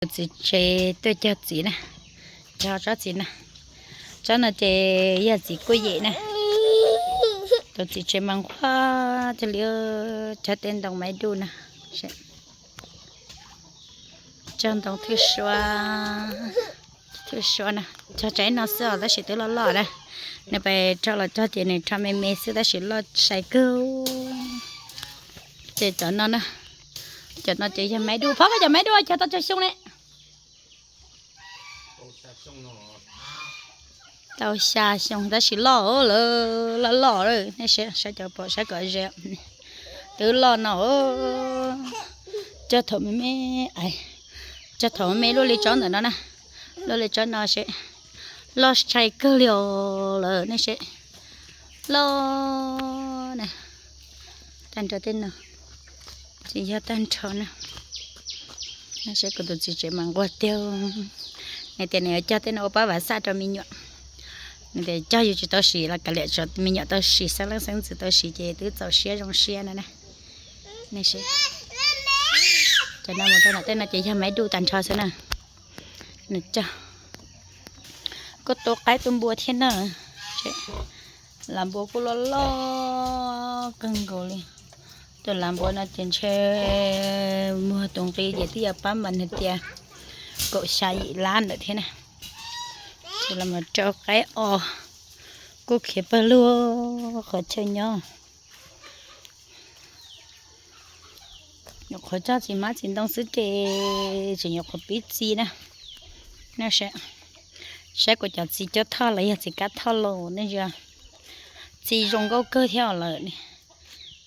Tus txiv tsev tuaj cog txiv na, cog tsob txiv na. Tsob no ces yog txiv kuj yem na. Tus txiv tsev mas nquag cog li, cog tej ntoo maiv duj na. Cog ntoo thwj suab, thwj suab na. Cog tsaib no xwb os, tab sis twb loj loj na. Nws pes rho los cog ces nws rho me me xwb tab sis loj sai kawg. Ces cov no na, cov no ces yog maiv duj. Phob, koj cov maiv duj cog tau tsawg xyoo ne? Tau xya xyoo tab sis loj lawm, loj loj lawm. Nej saib, saib cov pom, saib kom ze. Twb loj no, cog thaum me me, cog thaum me me luaj li tsob ntawm no na, luaj li tsob no seb, loj sai kawg li os lawm nej seb. Loj na, tag nrho tej no tsis yog tag nrho na. Saib kuv tus txiv tsev mas nquag tiag. Nws tias nws yuav cog tej no ua pab vav xaj rau me nyuam. Nws tias cog yus tsis tau siv los kav liam, tsuav me nyuam tau siv, xeeb leej xeeb ntxwv tau siv ces twb txaus siab zoo siab no na. Nej saib, cov no mus rau nram tej no ces yog maiv duj tag nrho xwb na. Nws cog, kuj tu qaib tu npua thiab na. Lav npua kuj loj loj kawg nkaus li. Tus lav npua no ces ntshe muag tus nqi ces twb yog pab mas nws tias kaum xya yim lab ntawm thiab na. Ces los rau qaib os, kuj khiav pawg lug qhov chaw nyob. Nyuam qhuav cog txiv hmab txiv ntoo xwb ces tseem nyuam qhuav pib txi na. Saib kuv cov txiv cuab thoj los yog txiv kab thoj los nej, txi zoo nkauj kawg thiab os lawm.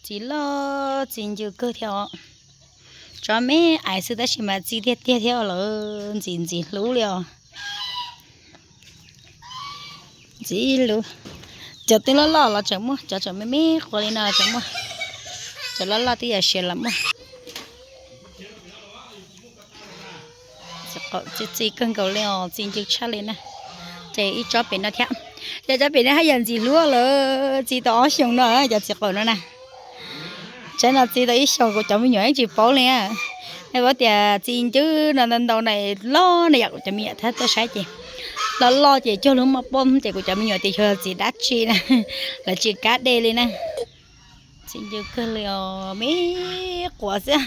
Txi loj txi ncw kawg thiab os. Tsob me ais xwb tab sis mas txi tiag tiag thiab os lawm, ntxim ntxim hlub li os. Ntxim hlub. Cov twb loj loj los tseem muaj, cov tseem me me quas li no tseem muaj. Cov loj loj twb yog siav los muaj. Txi txi kawg nkaus li os, txi ncw tshaj li na. Ces ib tsob pem no thiab. Cov tsob pem no haj yam ntxim hlub lawm, txi tau ob xyoos no cov txiv qaum no na. Tsaib no txi tau ib xyoos kuv cov me nyuam yeej tsis paub li. Nej paub tias txi ncw no ntau ntau na, loj na yom, kuv cov me nyuam thab tuaj saib ces loj loj ces cuag lub moj poj ces kuv cov me nyuam tias yog txiv dab tsi na, lawv tsis kav dej li na. Txi ncw kawg li os, me quav xwb.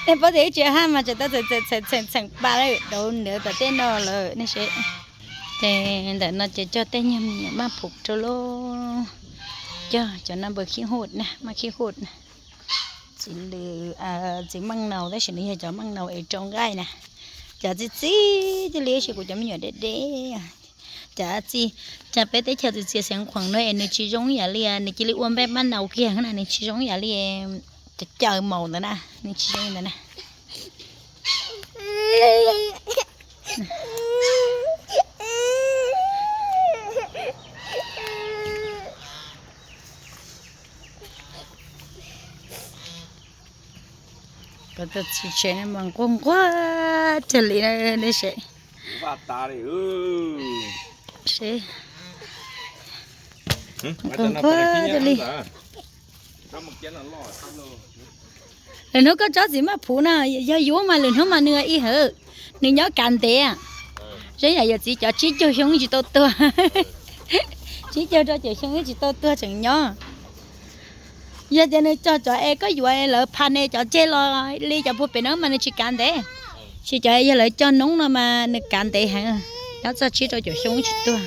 Nej paub tias ib tsi haj mas tseem tau txheem txheem pa lawm, dauv ntawd tom tej no lawm nej saib. Ces ntawm no ces cog tej nyuag me nyuam maj phuv rau lauj. Cog cov no npawg khib huj na, maj khib huj na. Txiv lws, txiv meej naus tab sis nws yog cov meej naus es rau nqaij na. Cov txi txi cia li, tab sis kuv cov me nyuam deb deb. Cov txi, cov peb teb chaws txi txias xeev khuam no es nws tsis zoo ib yam li, nws cia li ua npej maj naus kiag na, nws tsis zoo ib yam li cov caws maus ntawd na, nws tsis zoo ntawd na. Kuv tus txiv tsev no mas nquag nquag tiag li na, nej saib. Nquag nquag tiag li. Lwm hnub koj tsob txiv maj phuv no yog yuav mas lwm hnub mas nws ib hawm, nws nyob kav ntev. Zoo yam yawm txiv cov tsib caug xyoo tsis tau tuag, tsib caug rau caum xyoo tsis tau tuag tseem nyob. Yog tias nws cog cov es koj yuav lawv pha ne cov ceg los li cov puag pem no mas nws tsis kav ntev. Tsis cov yog lawv cog noob no mas nws kav ntev heev, nyob txog tsib rau caum xyoo tsis tuag.